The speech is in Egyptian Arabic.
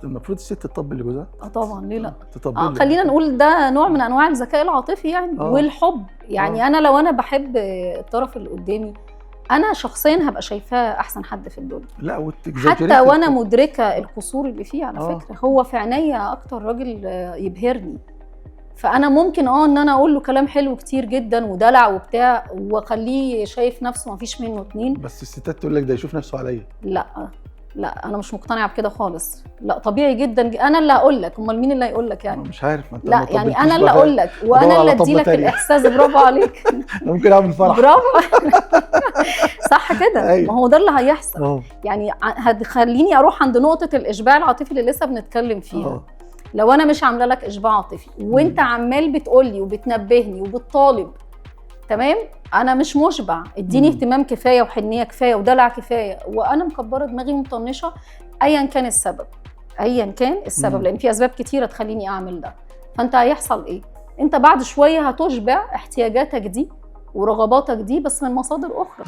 المفروض الست تطبل لجوزها. اه طبعا، ليه لا؟ تطبل له. خلينا نقول ده نوع من انواع الذكاء العاطفي يعني والحب يعني. انا لو انا بحب الطرف اللي قدامي، انا شخصيا هبقى شايفاه احسن حد في الدنيا. لا، حتى وانا مدركه القصور اللي فيه على فكرة، هو في عينيا اكتر راجل يبهرني. فانا ممكن ان انا اقول له كلام حلو كتير جدا ودلع وبتاع، واخليه شايف نفسه ما فيش منه اتنين. بس الستات تقول لك ده يشوف نفسه عليا. لا لا، انا مش مقتنعة بكده خالص. لا، طبيعي جدا انا اللي هقول لك، امال مين اللي هيقول لك يعني؟ مش عارف، ما انت لا يعني انا اللي اقول لك، وانا اللي ادي لك الاحساس. برافو عليك. انا ممكن اعمل فرح. برافو، صح كده. أيوة. ما هو ده اللي هيحصل. يعني هتخليني اروح عند نقطة الاشباع العاطفي اللي لسه بنتكلم فيها. لو انا مش عامله لك اشباع عاطفي وانت عمال بتقول لي وبتنبهني وبتطالب، تمام، انا مش مشبع، اديني اهتمام كفاية وحنيه كفاية ودلع كفاية، وانا مكبره دماغي ومطنشه، ايا كان السبب، ايا كان السبب، لان في اسباب كتيرة تخليني اعمل ده. فانت هيحصل ايه؟ انت بعد شوية هتشبع احتياجاتك دي ورغباتك دي بس من مصادر اخرى.